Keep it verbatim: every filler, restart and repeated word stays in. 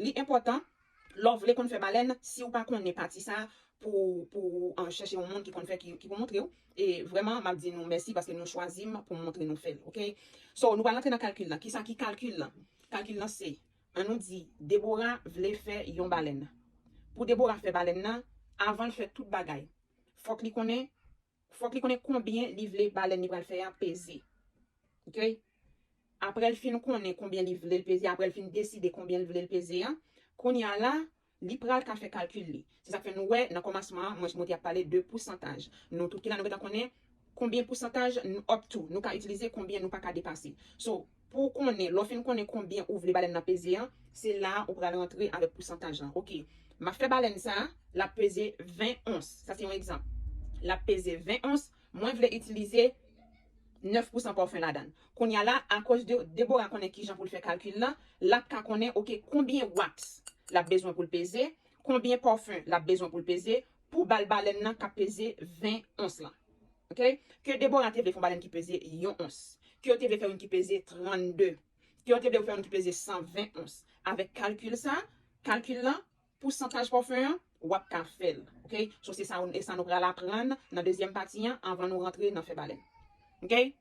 Li enpòtan, lè w vle konn fè balèn, si w pa konnen pati sa, pou, pou an chèche yon moun ki konn fè, ki, ki pou montre w. E vrèman, m ap di nou mèsi paske nou chwazi m pou m montre nou fè l, oke? So, nou pral antre nan kalkil lan. Kisa ki kalkil lan? Kalkil lan se, an nou di, Deborah vle fè yon balèn. Pou Deborah fè balèn nan, avan l fè tout bagay, fòk li konnen, fòk li konnen konbyen li vle balèn li pral fè a peze. Oke? Apre l fin konnen konbyen li vle l peze, apre l fin deside konbyen l vle l peze an, kounye a la, li pral ka fè kalkil li. Se sa k fè nou wè, nan kòmansman an, mwen, mwen te ap pale de pousantaj. Nou tout ki la, nou gentan konnen konbyen pousantaj nou up to, nou ka itilize, konbyen nou pa ka depase. So, pou w konnen, lè w fin konnen konbyen ou vle balèn nan peze an, se la ou pral rantre avèk pousantaj lan. Oke, m ap fè balèn sa, l ap peze ven ons. Sa se yon egzanp. L ap peze ven ons, mwen vle itilize nèf pousan pòfen ladan l. Kounye a la, akoz de Deborah konnen kijan pou l fè kalkil lan, l ap ka konnen, oke, konbyen wax l ap bezwen pou l peze, konbyen pòfen l ap bezwen pou l peze, pou ba l balèn nan k ap peze ven ons lan. Oke? Ke Deborah te vle fè yon balèn ki peze yon ons. Ke yo te vle fè youn ki peze trannde. Ke yo te vle fè youn ki peze san ven ons. Avèk kalkil sa, kalkil lan, pousantaj pòfen an, w ap ka fè l. Oke? So, se sa, e sa nou pral aprann nan dezyèm pati an, anvan nou rantre nan fè balèn. Oke?